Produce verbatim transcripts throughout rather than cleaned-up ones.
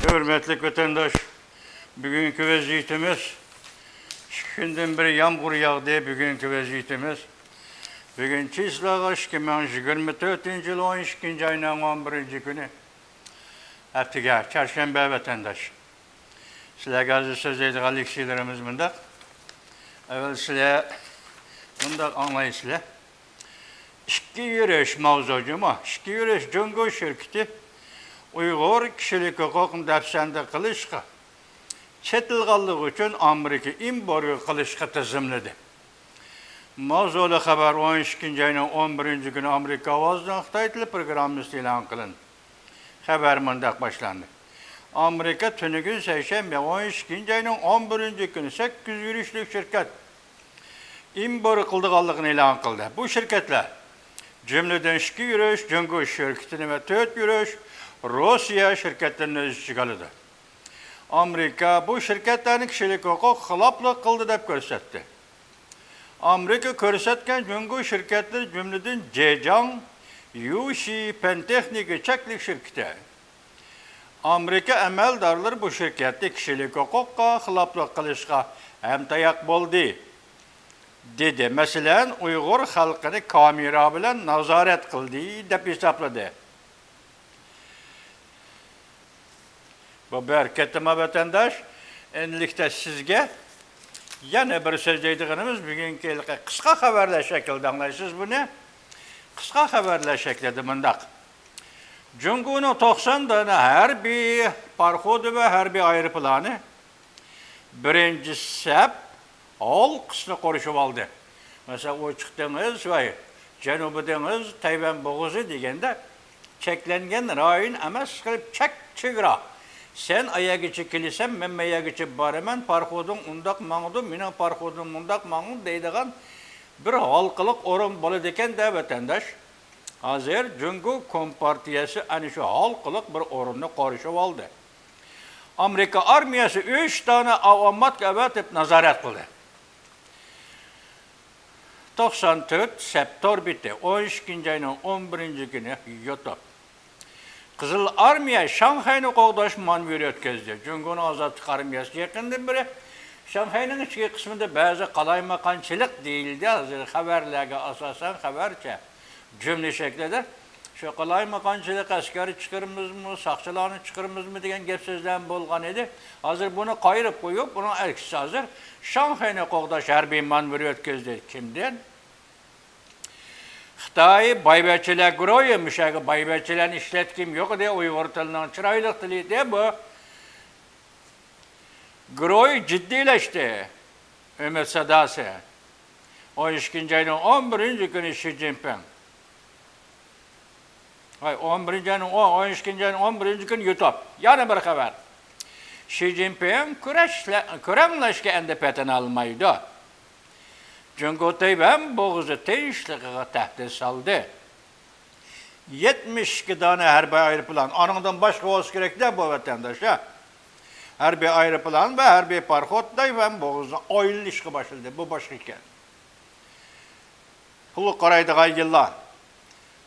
ھۆرمەتلىك ۋەتەنداش، بۈگۈنكى ۋەزىيىتىمىز، ئىككى كۈندىن بېرى يامغۇر ياغدى. بۈگۈنكى ۋەزىيىتىمىز، بۈگۈن چىسلاغا ئىككى مىڭ يىگىرمە تۆتىنچى يىل ئون ئىككىنچى ئاينىڭ ئون بىرىنچى كۈنى، ھەپتىگە چارشەنبە ۋەتەنداش. سىلەرگە ھازىر سۆزلەيدىغان لېكسىيەلىرىمىز مۇنداق. ئەۋۋەل سىلەر مۇنداق ئاڭلايسىلەر. ئىككى يۈرۈش ماۋزۇ جۇمۇ، ئىككى يۈرۈش جۇڭگو شىركىتى ئۇيغۇر كىشىلىك ھوقۇقنى دەپسەندە قىلىشقا، چېتىلغانلىقى ئۈچۈن ئامېرىكا ئېمبارگو قىلىشقا تىزىملىدى. ماۋزۇلۇق خەۋەر ئون ئىككىنچى ئاينىڭ ئون بىرىنچى كۈنى ئامېرىكا ئاۋازىنىڭ خىتاي تىلى پروگراممىسىدا ئېلان قىلىندى. خەۋەر مۇنداق باشلاندى. ئامېرىكا تۈنۈگۈن سەيشەنبە ئون ئىككىنچى ئاينىڭ ئون بىرىنچى كۈنى سەككىز يۈرۈشلۈك شىركەت ئېمبارگو قىلىدىغانلىقىنى ئېلان قىلدى. بۇ شىركەتلەر، جۈملىدىن، ئىككى يۈرۈش جۇڭگو شىركىتىنى ۋە تۆت يۈرۈش روسىيە شىركەتلىرىنى ئۆز ئىچىگە ئالىدۇ. ئامېرىكا بۇ شىركەتلەرنى كىشىلىك ھوقۇق خىلاپلىق قىلدى دەپ كۆرسەتتى. ئامېرىكا كۆرسەتكەن جۇڭگو شىركەتلىرى، جۈملىدىن، جېجاڭ يۇشى پەن تېخنىكا چەكلىك شىركىتى. ئامېرىكا ئەمەلدارلىرى بۇ شىركەتنى كىشىلىك ھوقۇققا خىلاپلىق قىلىشقا ھەمتاياق بولدى، دېدى. مەسىلەن، ئۇيغۇر خەلقىنى كامېرا بىلەن نازارەت قىلدى، دەپ ھېسابلىدى. بۇ بىر ھەرىكەتتىما ۋەتەنداش؟ ئەمدىلىكتە سىزگە يەنە بىر سۆزلەيدىغىنىمىز، بۈگۈنكى ھېلىقى قىسقا خەۋەرلەر شەكلىدە ئاڭلايسىز بۇنى. قىسقا خەۋەرلەر شەكلىدە مۇنداق. جۇڭگونىڭ توقسان دانە ھەربىي پاراخوتى ۋە ھەربىي ئايروپىلانى بىرىنچى سەپ ھالقىسىنى قورشىۋالدى. مەسىلەن، ئوچۇق دېڭىز ۋە جەنۇبىي دېڭىز، تەيۋەن بوغۇزى دېگەندە، چەكلەنگەن رايون ئەمەس، قىلىپ چەك، چېگرا. سەن ئايەرگىچە كېلىسەن، مەن مەيەرگىچە بارىمەن، پاراخوتۇڭ ئۇنداق ماڭىدۇ، مېنىڭ پاراخوتۇم مۇنداق ماڭىدۇ دەيدىغان بىر ھالقىلىق ئورۇن بولىدىكەن-دە، ۋەتەنداش. ھازىر جۇڭگو كومپارتىيەسى ئەنە شۇ ھالقىلىق بىر ئورۇننى قورشىۋالدى. ئامېرىكا ئارمىيەسى ئۈچ دانە ئاۋتوماتكا ئەۋەتىپ نازارەت قىلدى. توقسان تۆت سەپ تور بېتى، ئون ئىككىنچى ئاينىڭ ئون بىرىنچى كۈنى يۇتۇپ. قىزىل ئارمىيە شاڭخەينى قوغداش مانېۋىرى ئۆتكۈزدى. جۇڭگونىڭ ئازادلىق ئارمىيەسى يېقىندىن بېرى شاڭخەينىڭ ئىچكى قىسمىدا بەزى قالايمىقانچىلىق دېيىلدى. ھازىر خەۋەرلەرگە ئاساسەن، خەۋەرچە، جۈملە شەكلىدە شۇ قالايمىقانچىلىق، ئەسكەر چىقىرىمىزمۇ، ساقچىلارنى چىقىرىمىزمۇ دېگەن گەپ سۆزلەرمۇ بولغان ئىدى. ھازىر بۇنى قايرىپ قويۇپ، بۇنىڭ ئەكسىچە ھازىر شاڭخەينى قوغداش ھەربىي مانېۋىرى ئۆتكۈزدى. كىمدىن؟ خىتاي بايۋەچچىلەر گۇرۇھى. مۇشۇ يەرگە بايۋەچچىلەرنى ئىشلەتكۈم يوق ئىدى. ئۇيغۇر تىلىنىڭ چىرايلىق تىلى ئىدى بۇ. گۇرۇھ جىددىيلەشتى. ئۈمىد ساداسى. ئون ئىككىنچى ئاينىڭ ئون بىرىنچى كۈنى شى جىنپىڭ. ۋاي، ئون بىرىنچى ئاينىڭ ئون، ئون ئىككىنچى ئاينىڭ ئون بىرىنچى كۈنى يۇتۇپ. يەنە بىر خەۋەر. شى جىنپىڭ كۈرەشلە-، كۈرەڭلەشكە ئەمدى پېتىنالمايدۇ. جۇڭگو تەيۋەن بوغۇزى تىنچلىقىغا تەھدىت سالدى. يەتمىش ئىككى دانە ھەربىي ئايروپىلان، ئانىڭدىن باشقا بولسا كېرەك-دە بۇ ۋەتەنداش، ھە؟ ھەربىي ئايروپىلان ۋە ھەربىي پاراخوت تەيۋەن بوغۇزىنى ئايلىنىشقا باشلىدى. بۇ باشقا ئىكەن. پۇلغا قارايدىغان يىللار.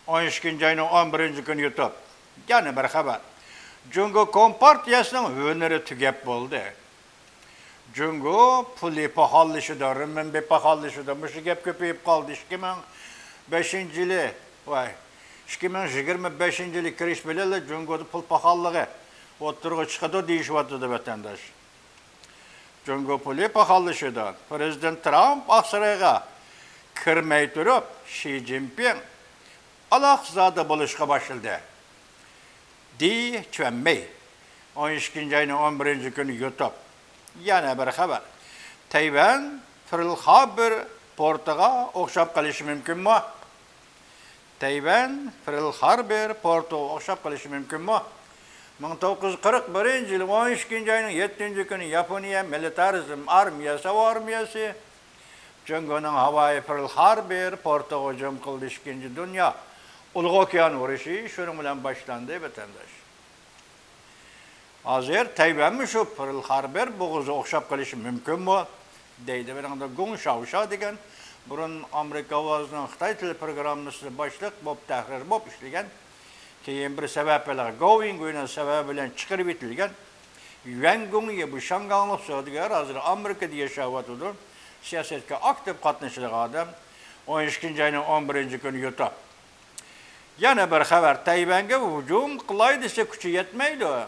ئون ئىككىنچى ئاينىڭ ئون بىرىنچى كۈنى يۇتۇپ. يەنە بىر خەۋەر. جۇڭگو كومپارتىيەسىنىڭ ھۈنىرى تۈگەپ بولدى. جۇڭگو پۇلى پاخاللىشىدۇ، رېنمىنبى پاخاللىشىدۇ. مۇشۇ گەپ كۆپىيىپ قالدى. ئىككى مىڭ بەشىنچى يىلى، ۋاي، ئىككى مىڭ يىگىرمە بەشىنچى يىلى كىرىش بىلەنلا جۇڭگودا پۇل پاخاللىقى ئوتتۇرىغا چىقىدۇ دېيىشىۋاتىدۇ ۋەتەنداش. جۇڭگو پۇلى پاخاللىشىدۇ. پىرېزىدېنت ترامپ ئاقسارايغا كىرمەي تۇرۇپ، شى جىنپىڭ ئالاقزادە بولۇشقا باشلىدى. دى چۈەنمېي، ئون ئىككىنچى ئاينىڭ ئون بىرىنچى كۈنى يۇتۇپ. يەنە بىر خەۋەر. تەيۋەن پېرل خاربور پورتىغا ئوخشاپ قېلىشى مۇمكىنمۇ؟ تەيۋەن پېرل خاربور پورتىغا ئوخشاپ قېلىشى مۇمكىنمۇ؟ مىڭ توققۇز يۈز قىرىق بىرىنچى يىل ئون ئىككىنچى ئاينىڭ يەتتىنچى كۈنى ياپونىيە مىلىتارىزم ئارمىيەسى، ھاۋا ئارمىيەسى جۇڭگونىڭ ھاۋايى پېرل خاربور پورتىغا ھۇجۇم قىلدى. ئىككىنچى دۇنيا ئۇلۇغ ئوكيان ئۇرۇشى شۇنىڭ بىلەن باشلاندى، ۋەتەنداش. ھازىر تەيۋەنمۇ شۇ پېرل خاربور بوغۇزىغا ئوخشاپ قېلىشى مۇمكىنمۇ؟ دەيدۇ. بۇنىڭدا گۇڭ شاۋشا دېگەن بۇرۇن ئامېرىكا ئاۋازىنىڭ خىتاي تىلى پروگراممىسىدا باشلىق بولۇپ، تەھرىر بولۇپ ئىشلىگەن، كېيىن بىر سەۋەب بىلەن، گوۋ يىڭگۇينىڭ سەۋەبى بىلەن چىقىرىپ ئېتىلگەن. يۈەن گۇڭيى، بۇ شياڭگاڭلىق سودىگەر، ھازىر ئامېرىكىدا ياشاۋاتىدۇ. سىياسەتكە ئاكتىپ قاتنىشىدىغان ئادەم. ئون ئىككىنچى ئاينىڭ ئون بىرىنچى كۈنى يۇتۇپ. يەنە بىر خەۋەر، تەيۋەنگە ھۇجۇم قىلاي دېسە، كۈچى يەتمەيدۇ.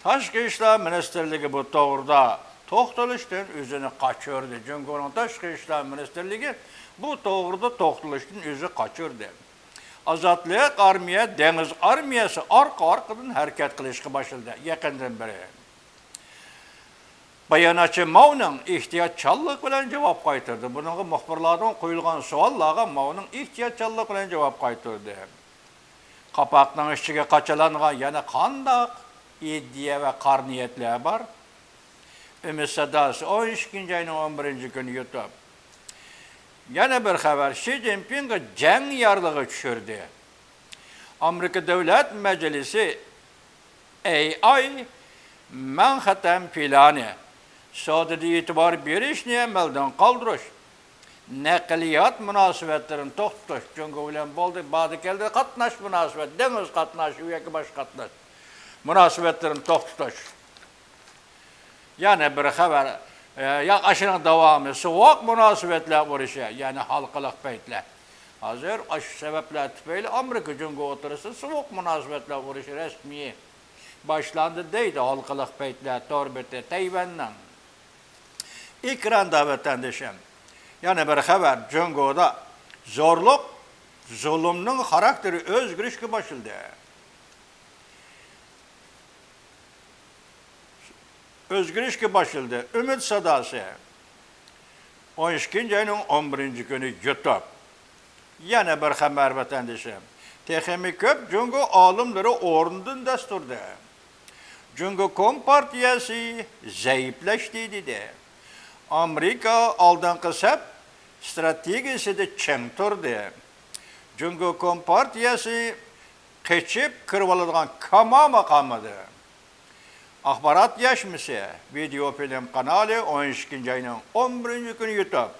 تاشقى ئىشلار مىنىستىرلىكى بۇ توغرىدا توختىلىشتىن ئۆزىنى قاچۇردى. جۇڭگونىڭ تاشقى ئىشلار مىنىستىرلىكى بۇ توغرىدا توختىلىشتىن ئۆزى قاچۇردى. ئازادلىق ئارمىيە دېڭىز ئارمىيەسى ئارقا-ئارقىدىن ھەرىكەت قىلىشقا باشلىدى يېقىندىن بېرى. باياناتچى ماۋنىڭ ئېھتىياتچانلىق بىلەن جاۋاب قايتۇردى. بۇنىڭغا مۇخبىرلاردىن قويۇلغان سوئاللارغا ماۋنىڭ ئېھتىياتچانلىق بىلەن جاۋاب قايتۇردى. قاپاقنىڭ ئىچىگە قاچىلانغان يەنە قانداق ئىدىيە ۋە قارا نىيەتلەر بار؟ ئۈمىد ساداسى، ئون ئىككىنچى ئاينىڭ ئون بىرىنچى كۈنى يۇتۇپ. يەنە بىر خەۋەر، شى جىنپىڭغا جەڭ يارلىقى چۈشۈردى. ئامېرىكا دۆلەت مەجلىسى ئەي ئاي مانخەتتەن پىلانى، سودىدا ئېتىبار بېرىشنى ئەمەلدىن قالدۇرۇش، نەقلىيات مۇناسىۋەتلىرىنى توختىتىش، جۇڭگو بىلەن بولدى، باردى كەلدى قاتناش مۇناسىۋەت، دېڭىز قاتناش، ياكى باشقا قاتناش مۇناسىۋەتلىرىنى توختىتىش. يەنە بىر خەۋەر، ئە، يا ئاشۇنىڭ داۋامى، سوغۇق مۇناسىۋەتلەر ئۇرۇشى، يەنى ھالقىلىق پەيتلەر. ھازىر ئاشۇ سەۋەبلەر تۈپەيلى ئامېرىكا جۇڭگو ئوتتۇرىسىدا سوغۇق مۇناسىۋەتلەر ئۇرۇشى رەسمىي باشلاندى دەيدۇ ھالقىلىق پەيتلەر تور بېتى تەيۋەننىڭ. ئېكراندا ۋەتەندىشىم. يەنە بىر خەۋەر، جۇڭگودا زورلۇق، زۇلۇمنىڭ خاراكتېرى ئۆزگىرىشكە باشلىدى. ئۆزگىرىشكە باشلىدى. ئۈمىد ساداسى. ئون ئىككىنچى ئاينىڭ ئون بىرىنچى كۈنى يۇتۇپ. يەنە بىر خەۋەر، ۋەتەندىشىم. تېخىمۇ كۆپ جۇڭگو ئالىملىرى ئورنىدىن دەس تۇردى. جۇڭگو كومپارتىيەسى زەئىپلەشتى دېدى. ئامېرىكا ئالدىنقى سەپ ئىستراتېگىيىسىدە چىڭ تۇردى. جۇڭگو كومپارتىيەسى قېچىپ كىرىۋالىدىغان كامامۇ قالمىدى. ئاخبارات يەشمىسى ۋىدېئو فىلىم قانالى ئون ئىككىنچى ئاينىڭ ئون بىرىنچى كۈنى يۇتۇپ.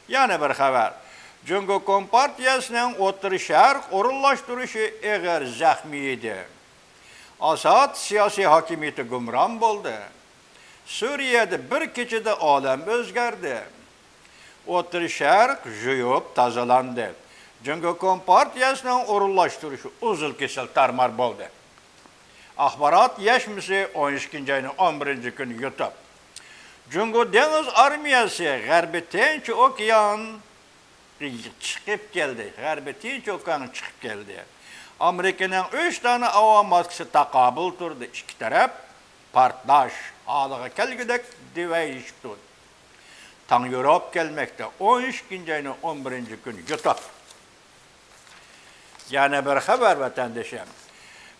يەنە بىر خەۋەر. جۇڭگو كومپارتىيەسىنىڭ ئوتتۇرا شەرق ئورۇنلاشتۇرۇشى ئېغىر زەخمىي يېدى. ئاساد سىياسىي ھاكىمىيىتى گۇمران بولدى. سۈرىيەدە بىر كېچىدە ئالەم ئۆزگەردى. ئوتتۇرا شەرق يۇيۇپ تازىلاندى. جۇڭگو كومپارتىيەسىنىڭ ئورۇنلاشتۇرۇشى ئۇزۇل-كېسىل تارمار بولدى. ئاخبارات يەشمىسى ئون ئىككىنچى ئاينىڭ ئون بىرىنچى كۈنى يۇتۇپ. جۇڭگو دېڭىز ئارمىيەسى غەربىي تىنچ ئوكيان چىقىپ كەلدى. غەربىي تىنچ ئوكيانغا چىقىپ كەلدى. ئامېرىكىنىڭ ئۈچ دانە ئاۋا ماتكىسى تاقابىل تۇردى. ئىككى تەرەپ پارتلاش ھالىغا كەلگۈدەك دىۋەيلىشىپ تۇردى. تاڭ يوراپ كەلمەكتە. ئون ئىككىنچى ئاينىڭ ئون بىرىنچى كۈنى يۇتۇپ. يەنە بىر خەۋەر، ۋەتەندىشىم.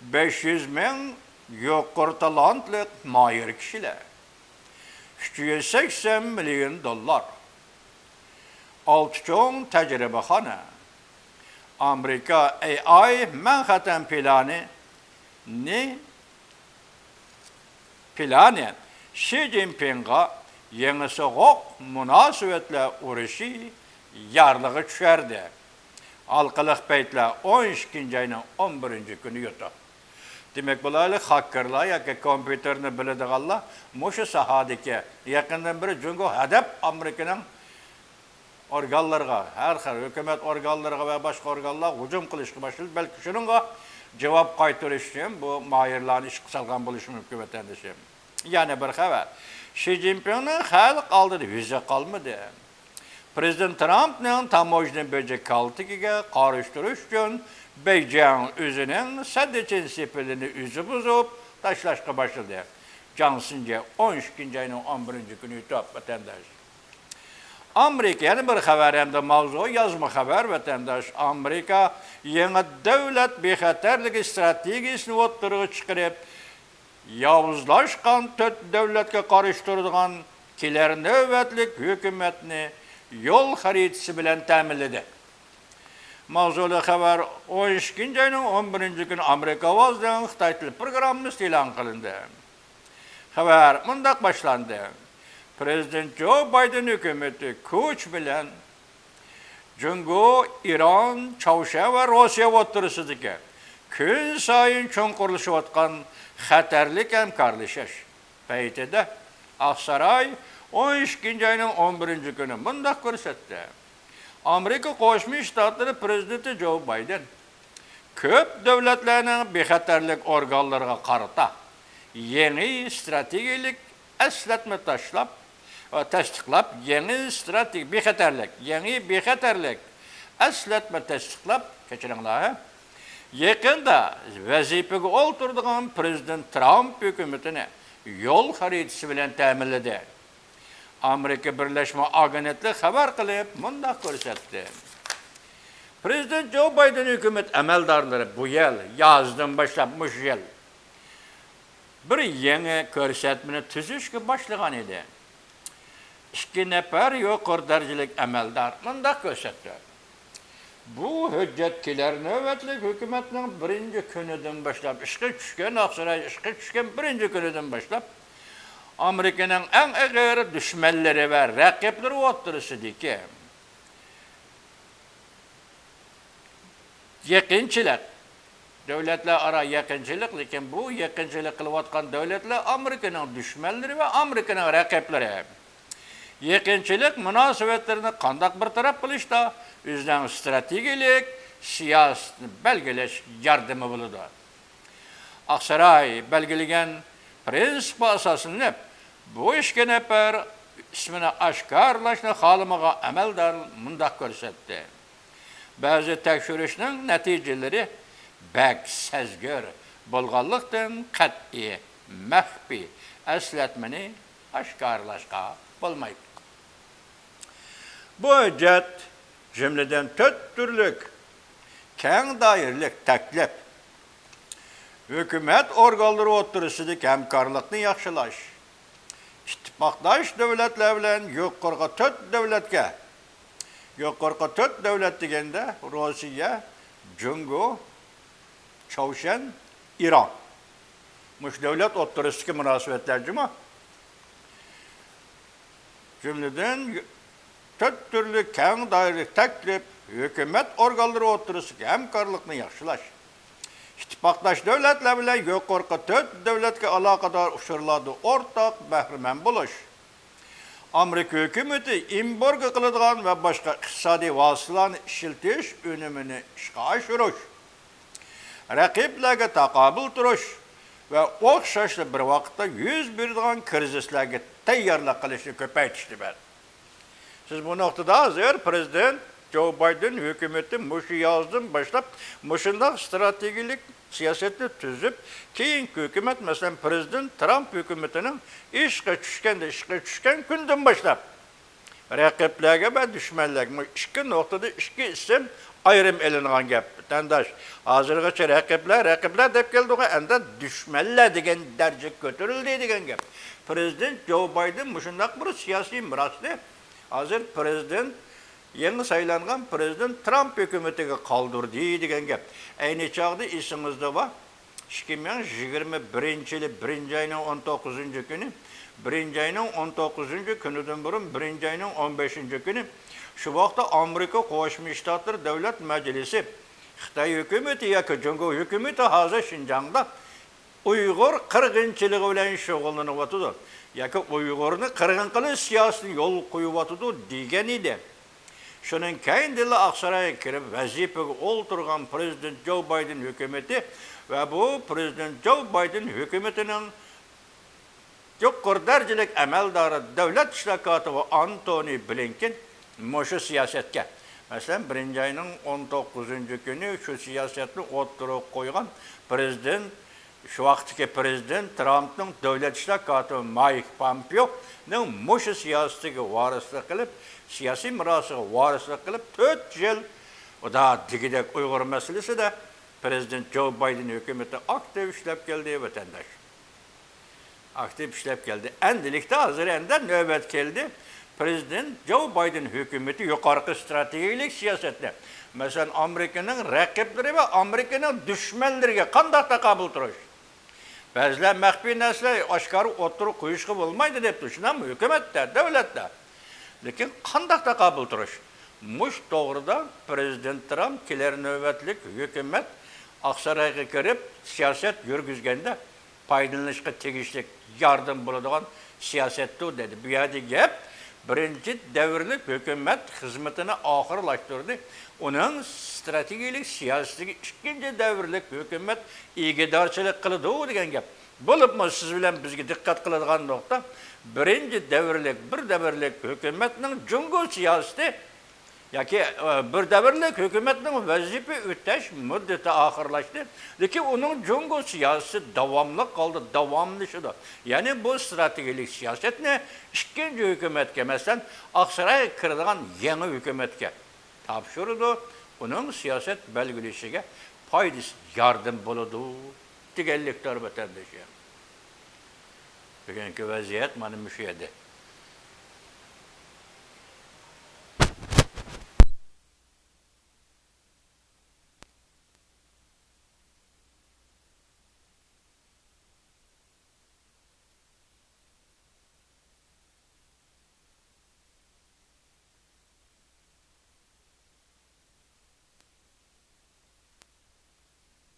بەش يۈز مىڭ يۇقىرى تالانتلىق ماھىر كىشىلەر. ئۈچ يۈز سەكسەن مىليون دوللار. ئالتە چوڭ تەجرىبىخانا. ئامېرىكا ئەي ئاي مانخەتتەن پىلانىنى، پىلانى شى جىنپىڭغا يېڭى سوغۇق مۇناسىۋەتلەر ئۇرۇشى يارلىقى چۈشەردى. ھالقىلىق پەيتلەر ئون ئىككىنچى ئاينىڭ ئون بىرىنچى كۈنى يۇتۇپ. دېمەك، بۇلايلى خاككېرلار ياكى كومپيۇتېرنى بىلىدىغانلار مۇشۇ ساھەدىكى يېقىندىن بېرى جۇڭگو ھەدەپ ئامېرىكىنىڭ ئورگانلىرىغا، ھەر خىل ھۆكۈمەت ئورگانلىرىغا ۋە باشقا ئورگانلارغا ھۇجۇم قىلىشقا باشلىدى. بەلكى شۇنىڭغا جاۋاب قايتۇرۇش ئۈچۈن بۇ ماھىرلارنى ئىشقا سالغان بولۇشى مۇمكىن، ۋەتەندىشىم. يەنە بىر خەۋەر. شى جىنپىڭنىڭ خەلق ئالدىدا يۈزى قالمىدى. پىرېزىدېنت ترامپنىڭ تاموژنا بېجى كالتىكىگە قارشى تۇرۇش ئۈچۈن بېيجىڭ ئۆزىنىڭ سەددىچىن سېپىلىنى ئۆزى بۇزۇپ تاشلاشقا باشلىدى. جاڭ سىنجې، ئون ئىككىنچى ئاينىڭ ئون بىرىنچى كۈنى يۇتۇپ، ۋەتەنداش. ئامېرىكا، يەنە بىر خەۋەر ھەمدە ماۋزۇ يازما خەۋەر، ۋەتەنداش. ئامېرىكا يېڭى دۆلەت بىخەتەرلىكى ئىستراتېگىيىسىنى ئوتتۇرىغا چىقىرىپ، ياۋۇزلاشقان تۆت دۆلەتكە قارشى تۇرىدىغان كېلەر نۆۋەتلىك ھۆكۈمەتنى يول خەرىتىسى بىلەن تەمىنلىدى. ماۋزۇلۇق خەۋەر، ئون ئىككىنچى ئاينىڭ ئون بىرىنچى كۈنى ئامېرىكا ئاۋازىنىڭ خىتاي تىل پروگراممىسىدا ئېلان قىلىندى. خەۋەر مۇنداق باشلاندى. پىرېزىدېنت جو بايدېن ھۆكۈمىتى كۈچ بىلەن جۇڭگو، ئىران، چاۋشيەن ۋە روسىيە ئوتتۇرىسىدىكى كۈنسايىن چوڭقۇرلىشىۋاتقان خەتەرلىك ھەمكارلىشىش پەيتىدە ئاقساراي ئون ئىككىنچى ئاينىڭ ئون بىرىنچى كۈنى مۇنداق كۆرسەتتى: ئامېرىكا قوشما شتاتلىرى پىرېزىدېنتى جو بايدېن كۆپ دۆلەتلەرنىڭ بىخەتەرلىك ئورگانلىرىغا قارىتا يېڭى ئىستراتېگىيەلىك ئەسلەتمە تاشلاپ، تەستىقلاپ، يېڭى ئىستراتېگىيە، بىخەتەرلىك، يېڭى بىخەتەرلىك ئەسلەتمە تەستىقلاپ، كەچۈرۈڭلار، يېقىندا ۋەزىپىگە ئولتۇرىدىغان پىرېزىدېنت ترامپ ھۆكۈمىتىنى يول خەرىتىسى بىلەن تەمىنلىدى. ئامېرىكا بىرلەشمە ئاگېنتلىقى خەۋەر قىلىپ، مۇنداق كۆرسەتتى: پىرېزىدېنت جو بايدېن ھۆكۈمەت ئەمەلدارلىرى بۇ يىل يازدىن باشلاپ مۇشۇ يىل بىر يېڭى كۆرسەتمىنى تۈزۈشكە باشلىغان ئىدى. ئىككى نەپەر يۇقىرى دەرىجىلىك ئەمەلدار مۇنداق كۆرسەتتى: بۇ ھۆججەت كېلەر نۆۋەتلىك ھۆكۈمەتنىڭ بىرىنچى كۈنىدىن باشلاپ ئىشقا چۈشكەن، ئاقساراي ئىشقا چۈشكەن بىرىنچى كۈنىدىن باشلاپ ئامېرىكىنىڭ ئەڭ ئېغىر دۈشمەنلىرى ۋە رەقىبلىرى ئوتتۇرىسىدىكى يېقىنچىلىق، دۆلەتلەر ئارا يېقىنچىلىق، لېكىن بۇ يېقىنچىلىق قىلىۋاتقان دۆلەتلەر ئامېرىكىنىڭ دۈشمەنلىرى ۋە ئامېرىكىنىڭ رەقىبلىرى. يېقىنچىلىق مۇناسىۋەتلىرىنى قانداق بىر تەرەپ قىلىشتا ئۆزىنىڭ ئىستراتېگىيەلىك سىياسىتىنى بەلگىلەش ياردىمى بولىدۇ. ئاقساراي بەلگىلىگەن پىرىنسىپقا ئاساسلىنىپ، بۇ ئىككى نەپەر ئىسمىنى ئاشكارىلاشنى خالىمىغان ئەمەلدار مۇنداق كۆرسەتتى: بەزى تەكشۈرۈشنىڭ نەتىجىلىرى بەك سەزگۈر بولغانلىقتىن، قەتئىي مەخپىي ئەسلەتمىنى ئاشكارىلاشقا بولمايدۇ. بۇ ھۆججەت، جۈملىدىن، تۆت تۈرلۈك كەڭ دائىرىلىك تەكلىپ، ھۆكۈمەت ئورگانلىرى ئوتتۇرىسىدىكى ھەمكارلىقنى ياخشىلاش، ئىتتىپاقداش دۆلەتلەر بىلەن يۇقىرىقى تۆت دۆلەتكە، يۇقىرىقى تۆت دۆلەت دېگەندە، روسىيە، جۇڭگو، چاۋشيەن، ئىران. مۇشۇ دۆلەت ئوتتۇرىسىدىكى مۇناسىۋەتلەر جۇمۇ. جۈملىدىن، تۆت تۈرلۈك كەڭ دائىرىلىك تەكلىپ، ھۆكۈمەت ئورگانلىرى ئوتتۇرىسىدىكى ھەمكارلىقنى ياخشىلاش، ئىتتىپاقداش دۆلەتلەر بىلەن يۇقىرىقى تۆت دۆلەتكە ئالاقىدار ئۇچۇرلاردا ئورتاق بەھرىمەن بولۇش، ئامېرىكا ھۆكۈمىتى ئېمبارگو قىلىدىغان ۋە باشقا ئىقتىسادىي ۋاسىتىلەرنى ئىشلىتىش ئۈنۈمىنى ئىشقا ئاشۇرۇش، رەقىبلەرگە تاقابىل تۇرۇش ۋە ئوخشاشلا بىر ۋاقىتتا يۈز بېرىدىغان كىرىزىسلارغا تەييارلىق قىلىشنى كۆپەيتىشتە بار. سىز بۇ نۇقتىدا ھازىر پىرېزىدېنت جو بايدېن ھۆكۈمىتى مۇشۇ يازدىن باشلاپ مۇشۇنداق ئىستراتېگىيەلىك سىياسەتنى تۈزۈپ، كېيىنكى ھۆكۈمەت، مەسىلەن، پىرېزىدېنت ترامپ ھۆكۈمىتىنىڭ ئىشقا چۈشكەندە، ئىشقا چۈشكەن كۈندىن باشلاپ، رەقىبلەرگە ۋە دۈشمەنلەرگە، مۇ ئىككى نۇقتىدا ئىككى ئىسىم ئايرىم ئېلىنغان گەپ، ۋەتەنداش. ھازىرغىچە رەقىبلەر، رەقىبلەر دەپ كەلدۇقغۇ، ئەمدى دۈشمەنلەر دېگەن دەرىجىگە كۆتۈرۈلدى دېگەن گەپ. پىرېزىدېنت جو بايدېن مۇشۇنداق بىر سىياسىي مىراسنى ھازىر پىرېزىدېنت، يېڭى سايلانغان پىرېزىدېنت ترامپ ھۆكۈمىتىگە قالدۇردى دېگەن گەپ. ئەينى چاغدا ئېسىڭىزدە بار، ئىككى مىڭ يىگىرمە بىرىنچى يىلى بىرىنچى ئاينىڭ ئون توققۇزىنچى كۈنى، بىرىنچى ئاينىڭ ئون توققۇزىنچى كۈنىدىن بۇرۇن، بىرىنچى ئاينىڭ ئون بەشىنچى كۈنى، شۇ ۋاقىتتا ئامېرىكا قوشما شتاتلىرى دۆلەت مەجلىسى، خىتاي ھۆكۈمىتى ياكى جۇڭگو ھۆكۈمىتى ھازىر شىنجاڭدا ئۇيغۇر قىرغىنچىلىقى بىلەن شۇغۇللىنىۋاتىدۇ ياكى ئۇيغۇرنى قىرغىن قىلىش سىياسىتىنى يولغا قويۇۋاتىدۇ دېگەن ئىدى. شۇنىڭ كەينىدىنلا ئاقسارايغا كىرىپ ۋەزىپىگە ئولتۇرغان پىرېزىدېنت جو بايدېن ھۆكۈمىتى ۋە بۇ پىرېزىدېنت جو بايدېن ھۆكۈمىتىنىڭ يۇقىرى دەرىجىلىك ئەمەلدارى، دۆلەت ئىشلار كاتىپى ئانتونى بلىنكېن مۇشۇ سىياسەتكە، مەسىلەن، بىرىنچى ئاينىڭ ئون توققۇزىنچى كۈنى شۇ سىياسەتنى ئوتتۇرىغا قويغان پىرېزىدېنت، شۇ ۋاقىتتىكى پىرېزىدېنت ترامپنىڭ دۆلەت ئىشلار كاتىپى مايك پامپېئونىڭ مۇشۇ سىياسىتىگە ۋارىسلىق قىلىپ، سىياسىي مىراسىغا ۋارىسلىق قىلىپ، تۆت يىل ئۇدا دېگۈدەك ئۇيغۇر مەسىلىسىدە پىرېزىدېنت جو بايدېن ھۆكۈمىتى ئاكتىپ ئىشلەپ كەلدى، ۋەتەنداش. ئاكتىپ ئىشلەپ كەلدى. ئەندىلىكتە ھازىر ئەمدى نۆۋەت كەلدى. پىرېزىدېنت جو بايدېن ھۆكۈمىتى يۇقىرىقى ئىستراتېگىيەلىك سىياسەتنى، مەسىلەن، ئامېرىكىنىڭ رەقىبلىرى ۋە ئامېرىكىنىڭ دۈشمەنلىرىگە قانداق تاقابىل تۇرۇش؟ بەزىلەر مەخپىي نەرسىلەر ئاشكارا ئوتتۇرىغا قويۇشقا بولمايدۇ دەپتۇ. شۇنداقمۇ؟ ھۆكۈمەتتە، دۆلەتتە. لېكىن قانداق تاقابىل تۇرۇش؟ مۇشۇ توغرىدا پىرېزىدېنت ترامپ كېلەر نۆۋەتلىك ھۆكۈمەت ئاقسارايغا كىرىپ سىياسەت يۈرگۈزگەندە پايدىلىنىشقا تېگىشلىك ياردىمى بولىدىغان سىياسەتتۇر دېدى. بۇ يەردە گەپ بىرىنچى دەۋرلىك ھۆكۈمەت خىزمىتىنى ئاخىرلاشتۇردى، ئۇنىڭ ستراتېگىيەلىك سىياسىتىگە ئىككىنچى دەۋرلىك ھۆكۈمەت ئىگىدارچىلىق قىلىدۇ دېگەن گەپ. بولۇپمۇ سىز بىلەن بىزگە دىققەت قىلىدىغان نۇقتا، بىرىنچى دەۋرلىك، بىر دەۋرلىك ھۆكۈمەتنىڭ جۇڭگو سىياسىتى ياكى، ئە، بىر دەۋرلىك ھۆكۈمەتنىڭ ۋەزىپە ئۆتەش مۇددىتى ئاخىرلاشتى، لېكىن ئۇنىڭ جۇڭگو سىياسىتى داۋاملىق ھالدا داۋاملىشىدۇ. يەنى بۇ ستراتېگىيەلىك سىياسەتنى ئىككىنچى ھۆكۈمەتكە، مەسىلەن، ئاقسارايغا كىرىدىغان يېڭى ھۆكۈمەتكە تاپشۇرىدۇ، ئۇنىڭ سىياسەت بەلگىلىشىگە پايدىسى، ياردىمى بولىدۇ دېگەنلىكتۇر، ۋەتەندىشىم. بۈگۈنكى ۋەزىيەت مانا مۇشۇ يەردە.